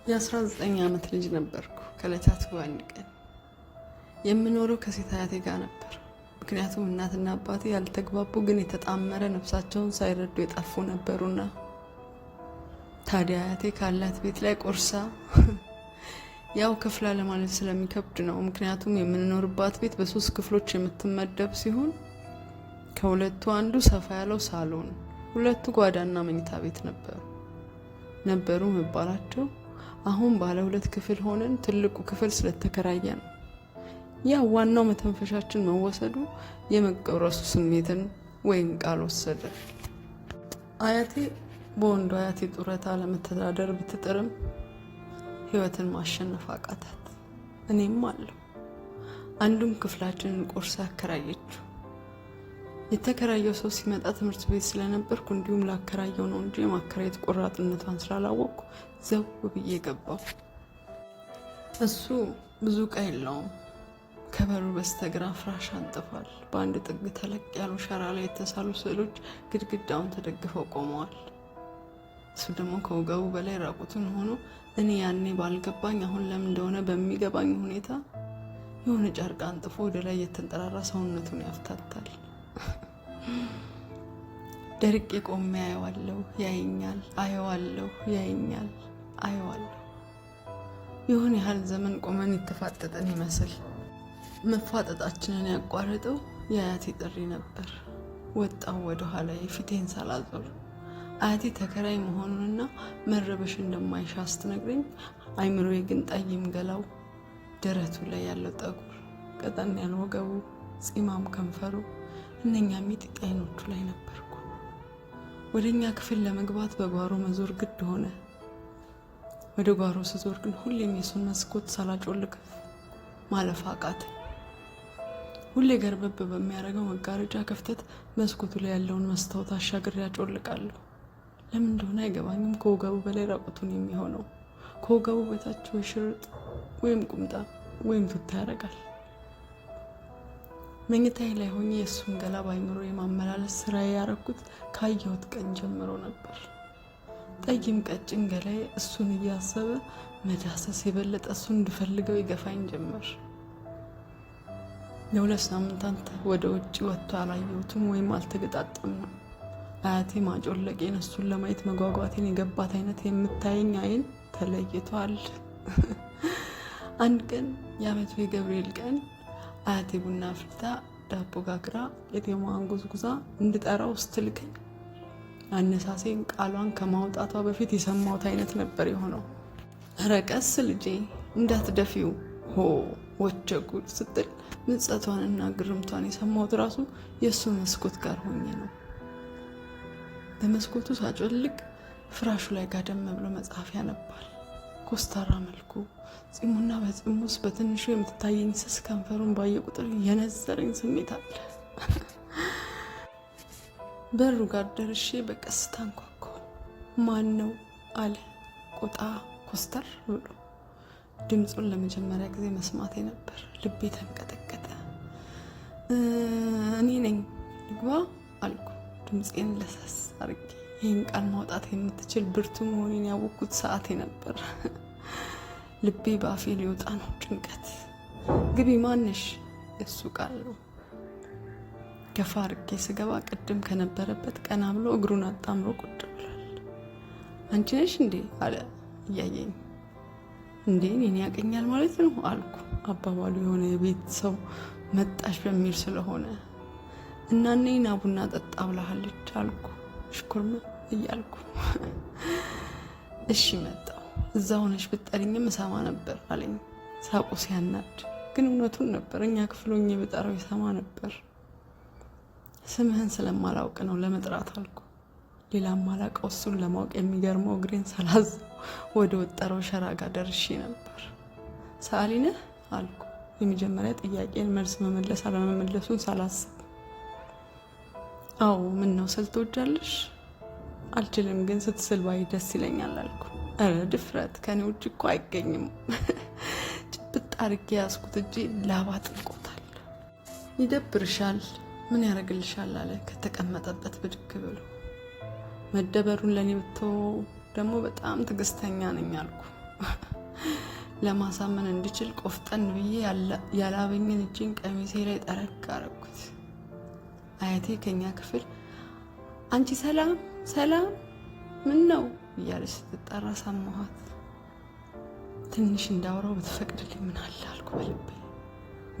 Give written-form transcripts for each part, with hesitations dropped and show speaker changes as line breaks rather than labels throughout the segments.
የ19 ዓመት ልጅ ነበርኩ። ከዕለታት በአንድ ቀን የምኖረው ከሴት አያቴ ጋር ነበር። ምክንያቱም እናትና አባቴ ያልተግባቡ ግን የተጣመረ ነፍሳቸውን ሳይረዱ የጠፉ ነበሩና። ታዲያ አያቴ ካላት ቤት ላይ ቆርሳ ያው ክፍላ ለማለት ስለሚከብድ ነው። ምክንያቱም የምንኖርባት ቤት በሶስት ክፍሎች የምትመደብ ሲሆን ከሁለቱ አንዱ ሰፋ ያለው ሳሎን፣ ሁለቱ ጓዳና መኝታ ቤት ነበሩ መባላቸው አሁን ባለ ሁለት ክፍል ሆነን ትልቁ ክፍል ስለተከራየ ነው። ያ ዋናው መተንፈሻችን መወሰዱ የመቆረሱ ስሜትን ወይም ቃል ወሰደ። አያቴ በወንዱ አያቴ ጡረታ ለመተዳደር ብትጥርም ሕይወትን ማሸነፍ አቃታት። እኔም አለሁ። አንዱን ክፍላችንን ቆርሳ አከራየችው። የተከራየው ሰው ሲመጣ ትምህርት ቤት ስለነበርኩ እንዲሁም ላከራየው ነው እንጂ የማከራየት ቆራጥነቷን ስላላወቅኩ ዘው ብዬ ገባሁ። እሱ ብዙ ዕቃ የለውም። ከበሩ በስተግራ ፍራሽ አንጥፏል። በአንድ ጥግ ተለቅ ያሉ ሸራ ላይ የተሳሉ ስዕሎች ግድግዳውን ተደግፈው ቆመዋል። እሱ ደግሞ ከወገቡ በላይ ራቁቱን ሆኖ እኔ ያኔ ባልገባኝ አሁን ለምን እንደሆነ በሚገባኝ ሁኔታ የሆነ ጨርቅ አንጥፎ ወደ ላይ የተንጠራራ ሰውነቱን ያፍታታል። ደርቄ ቆሜ አየዋለሁ፣ ያየኛል፣ አየዋለሁ፣ ያየኛል፣ አየዋለሁ። የሆነ ያህል ዘመን ቆመን የተፋጠጠን ይመስል መፋጠጣችንን ያቋረጠው የአያቴ ጥሪ ነበር። ወጣው ወደ ኋላ የፊቴን ሳላዞር። አያቴ ተከራይ መሆኑንና መረበሽ እንደማይሻ ስትነግረኝ አይምሮዬ ግን ጠይም ገላው፣ ደረቱ ላይ ያለው ጠጉር፣ ቀጠን ያለ ወገቡ፣ ፂማም ከንፈሩ፣ እነኛ ሚጢጥ አይኖቹ ላይ ነበርኩ። ወደ እኛ ክፍል ለመግባት በጓሮ መዞር ግድ ሆነ። ወደ ጓሮ ስዞር ግን ሁሌም የሱን መስኮት ሳላጮልቅ ማለፍ አቃተኝ። ሁሌ ገርበብ በሚያደርገው መጋረጃ ክፍተት መስኮቱ ላይ ያለውን መስታወት አሻግሬ ያጮልቃለሁ። ለምን እንደሆነ አይገባኝም። ከወገቡ በላይ ራቁቱን የሚሆነው ከወገቡ በታች ወይ ሽርጥ ወይም ቁምጣ ወይም ቱታ ያደርጋል። መኝታዬ ላይ ሆኜ የእሱን ገላ ባይምሮ የማመላለስ ስራ ያረኩት ካየሁት ቀን ጀምሮ ነበር። ጠይም ቀጭን ገላዬ እሱን እያሰበ መዳሰስ የበለጠ እሱን እንድፈልገው ይገፋኝ ጀመር። ለ2 ሳምንታት ወደ ውጭ ወጥቶ አላየሁትም ወይም አልተገጣጠምንም። አያቴ ማጮለቄን እሱን ለማየት መጓጓቴን የገባት አይነት የምታየኝ አይን ተለይቷል። አንድ ቀን የዓመቱ የገብርኤል ቀን አያቴ ቡና አፍልታ ዳቦ ጋግራ ቄጤማዋን ጎዝጉዛ እንድጠራው ስትልከኝ አነሳሴን ቃሏን ከማውጣቷ በፊት የሰማሁት አይነት ነበር የሆነው። ኧረ ቀስ ልጄ እንዳትደፊው ሆ ወቸ ጉድ ስትል ምጸቷንና ግርምቷን የሰማሁት ራሱ የእሱ መስኮት ጋር ሆኜ ነው። በመስኮቱ ሳጮልቅ ፍራሹ ላይ ጋደም ብሎ መጽሐፍ ያነባል። ኮስታራ መልኩ ጺሙና በጺሙ ውስጥ በትንሹ የምትታየኝ ስስ ከንፈሩን ባየ ቁጥር የነዘረኝ ስሜት አለ። በሩ ጋር ደርሼ በቀስታ አንኳኳሁ። ማን ነው አለ ቆጣ ኮስተር ብሎ። ድምፁን ለመጀመሪያ ጊዜ መስማቴ ነበር። ልቤ ተንቀጠቀጠ። እኔ ነኝ፣ ልግባ አልኩ ድምፄን ለሰስ አድርጌ። ይህን ቃል ማውጣት የምትችል ብርቱ መሆኔን ያወቅኩት ሰዓቴ ነበር። ልቤ በአፌ ሊወጣ ነው ጭንቀት። ግቢ ማንሽ? እሱ ቃል ነው። ገፋ አድርጌ ስገባ ቅድም ከነበረበት ቀና ብሎ እግሩን አጣምሮ ቁጭ ብሏል። አንቺ ነሽ እንዴ አለ እያየኝ። እንዴ እኔን ያቀኛል ማለት ነው አልኩ። አባባሉ የሆነ የቤት ሰው መጣሽ በሚል ስለሆነ እና እኔና ቡና ጠጣ ብላሃለች አልኩ ሽኩርም እያልኩ። እሺ መጣሁ። እዛ ሆነሽ ብትጠሪኝም እሰማ ነበር አለኝ። ሳቁ ሲያናድ ግን እውነቱን ነበር። እኛ ክፍል ሆኜ ብጠራው ይሰማ ነበር። ስምህን ስለማላውቅ ነው ለመጥራት አልኩ። ሌላም ማላውቀው እሱን ለማወቅ የሚገርመው እግሬን ሳላዘው ወደ ወጠረው ሸራ ጋር ደርሼ ነበር። ሰዓሊ ነህ አልኩ። የመጀመሪያ ጥያቄን መልስ መመለስ አለመመለሱን ሳላስብ። አዎ። ምን ነው ስል ትወጃለሽ? አልችልም፣ ግን ስትስል ባይ ደስ ይለኛል አልኩ። ኧረ ድፍረት ከኔ ውጭ እኮ አይገኝም። ጭብጥ አድርጌ ያዝኩት እጄ ላባ ጥልቆታል። ይደብርሻል፣ ምን ያደርግልሻል አለ ከተቀመጠበት ብድግ ብሎ። መደበሩን ለእኔ ብትተወው ደግሞ በጣም ትዕግስተኛ ነኝ አልኩ። ለማሳመን እንድችል ቆፍጠን ብዬ ያላበኝን እጄን ቀሚሴ ላይ ጠረግ አረኩት። አያቴ ከኛ ክፍል አንቺ ሰላም ሰላም፣ ምን ነው እያለች ስትጠራ ሰማኋት። ትንሽ እንዳውራው ብትፈቅድልኝ ምን አለ አልኩ በልቤ።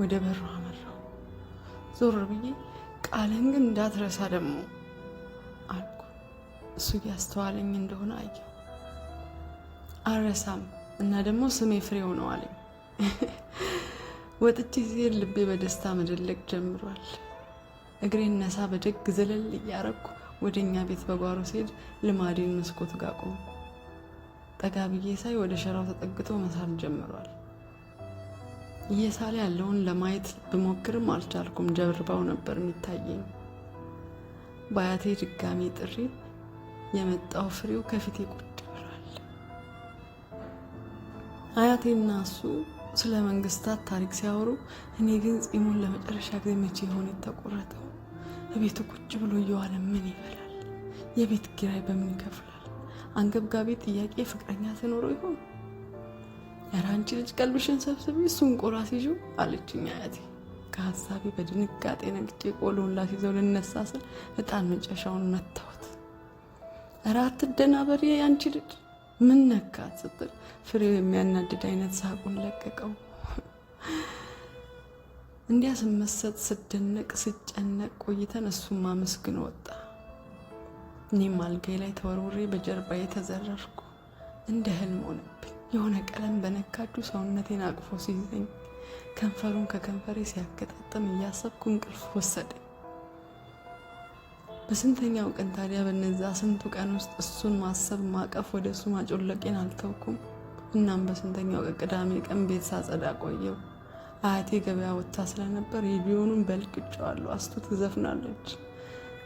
ወደ በሩ አመራሁ። ዞር ብዬ ቃልህን ግን እንዳትረሳ ደግሞ አልኩ። እሱ እያስተዋለኝ እንደሆነ አየሁ። አልረሳም እና ደግሞ ስሜ ፍሬው ነው አለኝ። ወጥቼ ሲሄድ ልቤ በደስታ መደለቅ ጀምሯል። እግሬን ነሳ በደግ ዘለል እያረኩ ወደ እኛ ቤት በጓሮ ሲሄድ ልማዴን መስኮት ጋር ቆምኩ። ጠጋ ብዬ ሳይ ወደ ሸራው ተጠግቶ መሳል ጀምሯል። እየሳለ ያለውን ለማየት ብሞክርም አልቻልኩም። ጀርባው ነበር የሚታየኝ። በአያቴ ድጋሚ ጥሪ የመጣው ፍሬው ከፊቴ ቁጭ ብሏል። አያቴና እሱ ስለ መንግስታት ታሪክ ሲያወሩ፣ እኔ ግን ጺሙን ለመጨረሻ ጊዜ መቼ ይሆን የተቆረጠው? እቤቱ ቁጭ ብሎ እየዋለ ምን ይበላል? የቤት ኪራይ በምን ይከፍላል? አንገብጋቢ ጥያቄ ፍቅረኛ ትኖረው ይሆን? ኧረ አንቺ ልጅ ቀልብሽን ሰብስቢ፣ እሱን ቆላ ሲይዥው አለችኝ አያቴ። ከሀሳቤ በድንጋጤ ነቅቼ ቆሎውን ላስይዘው ልነሳ ስል ዕጣን መጨሻውን መታሁት። ኧረ አትደናበሪ አንቺ ልጅ ምን ነካት ስትል ፍሬው የሚያናድድ አይነት ሳቁን ለቀቀው። እንዲያ ስመሰጥ ስደነቅ ስጨነቅ ቆይተን እሱም አመስግኖ ወጣ። እኔም አልጋዬ ላይ ተወርውሬ በጀርባዬ ተዘረርኩ። እንደ ህልም ሆነብኝ። የሆነ ቀለም በነካጁ ሰውነቴን አቅፎ ሲይዘኝ ከንፈሩን ከከንፈሬ ሲያገጣጥም እያሰብኩ እንቅልፍ ወሰደኝ። በስንተኛው ቀን ታዲያ በነዛ ስንቱ ቀን ውስጥ እሱን ማሰብ ማቀፍ፣ ወደ እሱ ማጮለቄን አልተውኩም። እናም በስንተኛው ቀን ቅዳሜ ቀን ቤት ሳጸዳ ቆየው። አያቴ ገበያ ወጥታ ስለነበር ሬዲዮኑን በልቅጬዋለሁ። አስቱ ትዘፍናለች።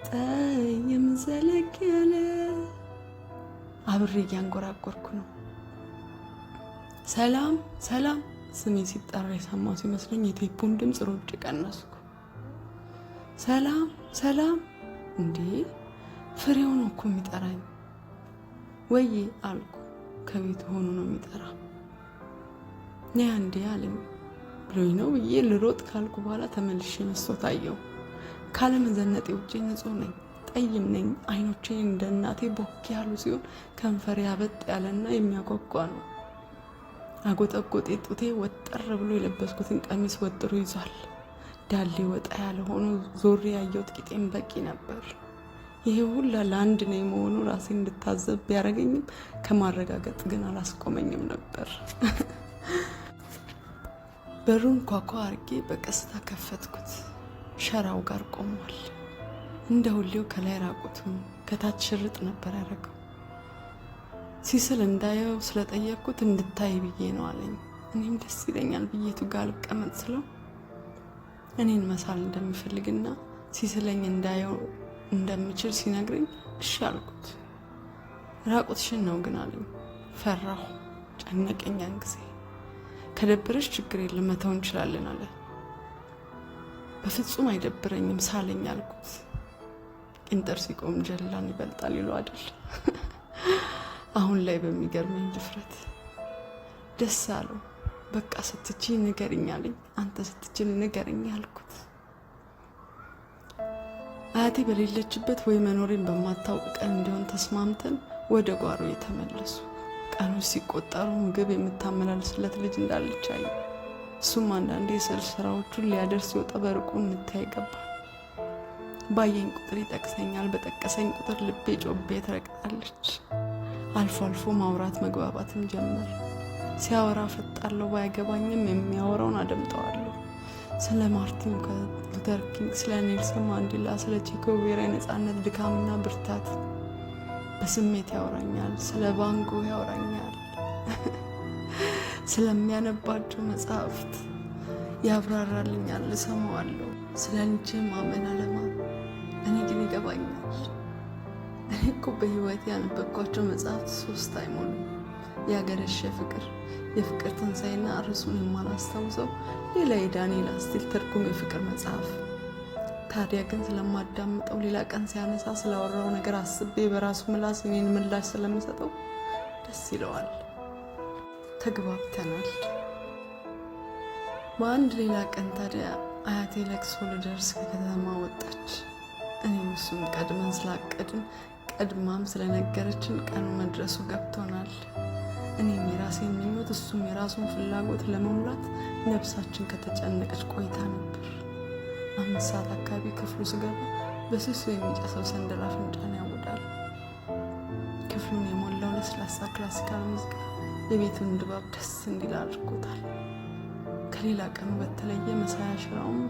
ጠይም ዘለግ ያለ አብሬ እያንጎራጎርኩ ነው። ሰላም ሰላም ስሜ ሲጠራ የሰማሁ ሲመስለኝ የቴፑን ድምፅ ሮጬ ቀነስኩ። ሰላም ሰላም፣ እንዴ ፍሬው ነው እኮ የሚጠራኝ። ወዬ አልኩ። ከቤት ሆኖ ነው የሚጠራ። ነይ አንዴ አለኝ። ብሎኝ ነው ብዬ ልሮጥ ካልኩ በኋላ ተመልሼ መስታወት አየሁ። ካለመዘነጤ ውጪ ንጹህ ነኝ፣ ጠይም ነኝ። አይኖቼ እንደ እናቴ ቦክ ያሉ ሲሆን ከንፈሬ ያበጥ ያለና የሚያጓጓ ነው። አጎጠጎጤ ጡቴ ወጠር ብሎ የለበስኩትን ቀሚስ ወጥሮ ይዟል። ዳሌ ወጣ ያለ ሆኖ ዞሬ ያየሁት ቂጤም በቂ ነበር። ይሄ ሁላ ለአንድ ነኝ መሆኑ ራሴን እንድታዘብ ቢያደርገኝም ከማረጋገጥ ግን አላስቆመኝም ነበር። በሩን ኳኳ አርጌ በቀስታ ከፈትኩት። ሸራው ጋር ቆሟል። እንደ ሁሌው ከላይ ራቁቱን ከታች ሽርጥ ነበር ያደረገው። ሲስል እንዳየው ስለጠየቅኩት እንድታይ ብዬ ነው አለኝ። እኔም ደስ ይለኛል ብዬ ቱ ጋር ልቀመጥ ስለው እኔን መሳል እንደሚፈልግና ሲስለኝ እንዳየው እንደምችል ሲነግረኝ እሺ አልኩት። ራቁትሽን ነው ግን አለኝ። ፈራሁ፣ ጨነቀኝ። ያን ጊዜ ከደበረሽ ችግር የለም መተው እንችላለን አለ። በፍጹም አይደብረኝም ሳለኝ አልኩት። ቂንጠር ሲቆም ጀላን ይበልጣል ይሉ አይደል? አሁን ላይ በሚገርመኝ ድፍረት ደስ አለው። በቃ ስትችይ ንገሪኝ አለኝ። አንተ ስትችል ንገረኝ አልኩት። አያቴ በሌለችበት ወይ መኖሬን በማታውቅ ቀን እንዲሆን ተስማምተን ወደ ጓሮ የተመለሱ። ቀኖች ሲቆጠሩ ምግብ የምታመላልስለት ልጅ እንዳለች አየሁ። እሱም አንዳንዴ የስዕል ስራዎቹን ሊያደርስ ሲወጣ በርቁ እንታይ ገባ። ባየኝ ቁጥር ይጠቅሰኛል። በጠቀሰኝ ቁጥር ልቤ ጮቤ ትረግጣለች። አልፎ አልፎ ማውራት መግባባትም ጀመር። ሲያወራ ፈጣለሁ፣ ባይገባኝም የሚያወራውን አደምጠዋለሁ። ስለ ማርቲን ሉተር ኪንግ፣ ስለ ኔልሰን ማንዴላ፣ ስለ ቼ ጉቬራ የነጻነት ድካምና ብርታት በስሜት ያወራኛል። ስለ ቫንጎ ያወራኛል። ስለሚያነባቸው መጽሐፍት ያብራራልኛል፣ እሰማዋለሁ። ስለ ኒቼ ማመን አለማመን እኔ ግን ይገባኛል። እኔ እኮ በህይወት ያነበብኳቸው መጽሐፍት 3 አይሞሉም። ያገረሸ ፍቅር፣ የፍቅር ትንሳኤና ርዕሱን የማላስታውሰው ሌላ የዳንኤል አስቴል ትርጉም የፍቅር መጽሐፍ። ታዲያ ግን ስለማዳምጠው ሌላ ቀን ሲያነሳ ስላወራው ነገር አስቤ በራሱ ምላስ እኔን ምላሽ ስለምሰጠው ደስ ይለዋል። ተግባብተናል። በአንድ ሌላ ቀን ታዲያ አያቴ ለቅሶ ልደርስ ከከተማ ወጣች። እኔም እሱም ቀድመን ስላቀድን ቀድማም ስለነገረችን ቀኑ መድረሱ ገብቶናል። እኔም የራሴን ምኞት እሱም የራሱን ፍላጎት ለመሙላት ነፍሳችን ከተጨነቀች ቆይታ ነበር። 5 ሰዓት አካባቢ ክፍሉ ስገባ በስሱ የሚጨሰው ሰንደል አፍንጫን ያውዳል። ክፍሉን የሞላው ለስላሳ classical ሙዚቃ የቤቱን ድባብ ደስ እንዲል አድርጎታል። ከሌላ ቀኑ በተለየ መሳያ ሸራውን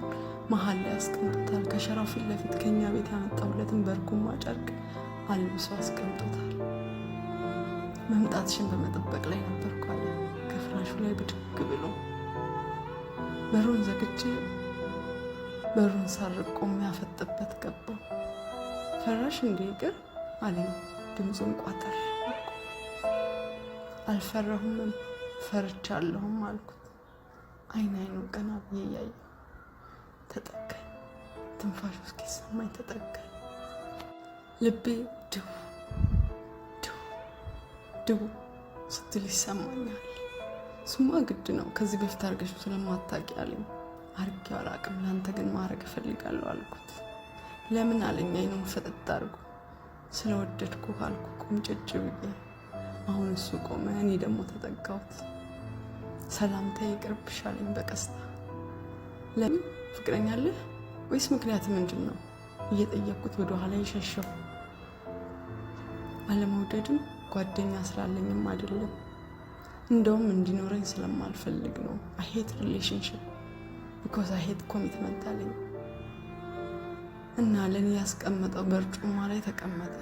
መሀል ላይ አስቀምጦታል። ከሸራው ፊት ለፊት ከኛ ቤት ያመጣሁለትን በርኩማ ጨርቅ አልብሶ አስቀምጦታል። መምጣትሽን በመጠበቅ ላይ ነበርኩ አለ ከፍራሹ ላይ ብድግ ብሎ። በሩን ዘግቼ በሩን ሳርቅ ቆሜ ያፈጥበት ገባው። ፈራሽ እንዴ ይቅር አለኝ ድምፁን ቋጠር። አልፈራሁምም ፈርቻለሁም አልኩት። አይን አይኑ ቀና ብዬ እያየሁ ተጠጋኝ። ትንፋሹ እስኪሰማኝ ተጠጋኝ። ልቤ ድው ድው ድው ስትል ይሰማኛል። ስማ ግድ ነው፣ ከዚህ በፊት አድርገሽው ስለማታውቂ አለኝ። አድርጌው አላውቅም፣ ለአንተ ግን ማድረግ እፈልጋለሁ አልኩት። ለምን አለኝ አይኑን ፈጠጥ አድርጎ። ስለወደድኩህ አልኩ ቁምጭጭ ብዬ። አሁን እሱ ቆመ፣ እኔ ደግሞ ተጠጋሁት። ሰላምታ ይቅርብሽ አለኝ በቀስታ። ለምን ፍቅረኛ አለህ ወይስ ምክንያት ምንድን ነው እየጠየቅኩት ወደ ኋላ የሸሸው። አለመውደድም ጓደኛ ስላለኝም አይደለም፣ እንደውም እንዲኖረኝ ስለማልፈልግ ነው። I hate relationship because I hate commitment አለኝ እና ለእኔ ያስቀመጠው በርጩማ ላይ ተቀመጠ።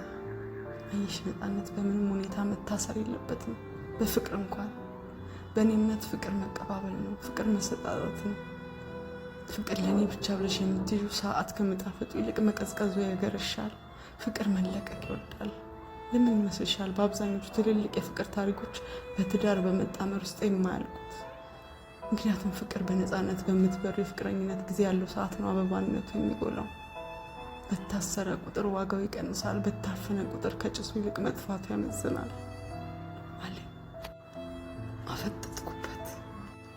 አየሽ፣ ነፃነት በምንም ሁኔታ መታሰር የለበትም፣ በፍቅር እንኳን። በእኔ እምነት ፍቅር መቀባበል ነው። ፍቅር መሰጣጠት ነው። ፍቅር ለእኔ ብቻ ብለሽ የምትይዙ ሰዓት ከመጣፈጡ ይልቅ መቀዝቀዙ ያገረሻል። ፍቅር መለቀቅ ይወዳል። ለምን ይመስልሻል በአብዛኞቹ ትልልቅ የፍቅር ታሪኮች በትዳር በመጣመር ውስጥ የማያልቁት? ምክንያቱም ፍቅር በነፃነት በምትበሩ የፍቅረኝነት ጊዜ ያለው ሰዓት ነው አበባነቱ የሚጎላው። በታሰረ ቁጥር ዋጋው ይቀንሳል። በታፈነ ቁጥር ከጭሱ ይልቅ መጥፋቱ ያመዝናል አለ። አፈጠጥኩበት።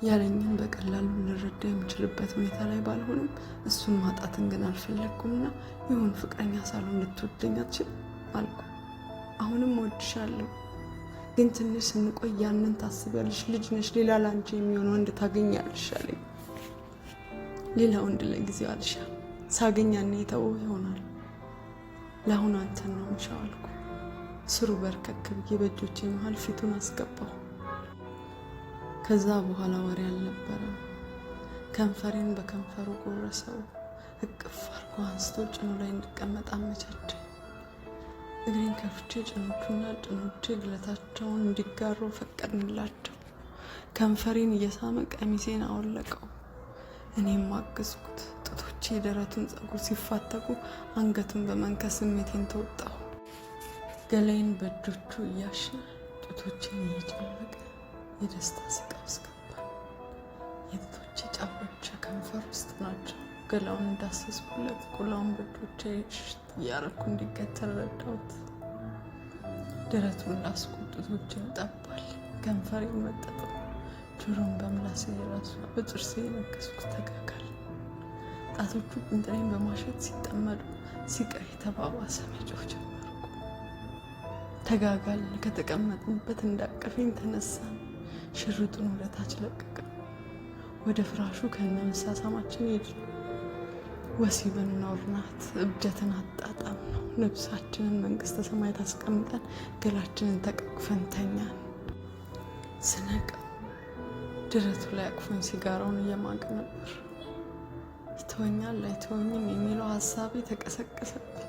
ያለኝን በቀላሉ ልረዳ የምችልበት ሁኔታ ላይ ባልሆንም እሱን ማጣትን ግን አልፈለግኩምና ይሁን ፍቅረኛ ሳልሆን ልትወደኝ አትችልም አልኩ። አሁንም እወድሻለሁ፣ ግን ትንሽ ስንቆይ ያንን ታስቢያለሽ። ልጅ ነሽ፣ ሌላ ላንቺ የሚሆን ወንድ ታገኛለሽ አለኝ። ሌላ ወንድ ለጊዜው አልሻም፣ ሳገኝ ያኔ የተወው ይሆናል። ለአሁኑ አንተን ነው ምሻው አልኩ። ስሩ በርከክ ብዬ በእጆቼ መሀል ፊቱን አስገባሁ። ከዛ በኋላ ወሬ አልነበረም። ከንፈሬን በከንፈሩ ጎረሰው። እቅፍ አድርጎ አንስቶ ጭኑ ላይ እንድቀመጥ አመቻቸኝ። እግሬን ከፍቼ ጭኖቹና ጭኖቼ ግለታቸውን እንዲጋሩ ፈቀድንላቸው። ከንፈሬን እየሳመ ቀሚሴን አወለቀው። እኔም አገዝኩት። ጡቶቼ የደረቱን ጸጉር ሲፋተጉ አንገቱን በመንከስ ስሜቴን ተወጣሁ። ገላዬን በእጆቹ እያሸ ጡቶቼን እየጨመቀ የደስታ ሲቃ ውስጥ ገባን። የጡቶቼ ጫፎች ከንፈር ውስጥ ናቸው። ገላውን እንዳሰስኩለት ቁላውን በእጆቼ ሽት እያረኩ እንዲገተር ረዳሁት። ደረቱን ላስኩት፣ ጡቶቼን ጠቧል። ከንፈሬን መጠጠው። ጆሮን በምላሴ የራሱ በጥርሴ የነከስኩት ተጋጋል። ጣቶቹ ቁንጥሬን በማሸት ሲጠመዱ ሲቃይ ተባባሰ። መጮህ ጀመርኩ። ተጋጋል። ከተቀመጥንበት እንዳቀፈኝ ተነሳን። ሽርጡን ወደ ታች ለቀቀ። ወደ ፍራሹ ከነ መሳሳማችን ሄድን። ወሲብን ኖርናት፣ እብደትን አጣጣም ነው። ነፍሳችንን መንግስተ ሰማያት አስቀምጠን ገላችንን ተቃቅፈን ተኛን። ስነቃ ደረቱ ላይ አቅፎኝ ሲጋራውን እየማቀ ነበር። ይተወኛል አይተወኝም የሚለው ሀሳቤ ተቀሰቀሰብኝ።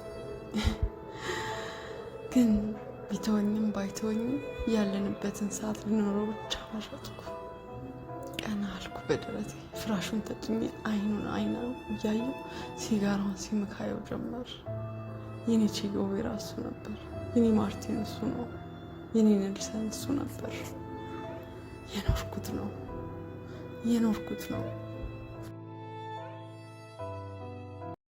ግን ቢተወኝም ባይተወኝም ያለንበትን ሰዓት ሊኖረው ብቻ መረጥኩ። ቀና አልኩ በደረቴ ፍራሹን ተጭኜ አይኑን አይና እያየው ሲጋራውን ሲምካየው ጀመር። የኔ ቼ ጉቬራ እሱ ነበር። የኔ ማርቲን እሱ ነው። የኔ ኔልሰን እሱ ነበር። የኖርኩት ነው የኖርኩት ነው።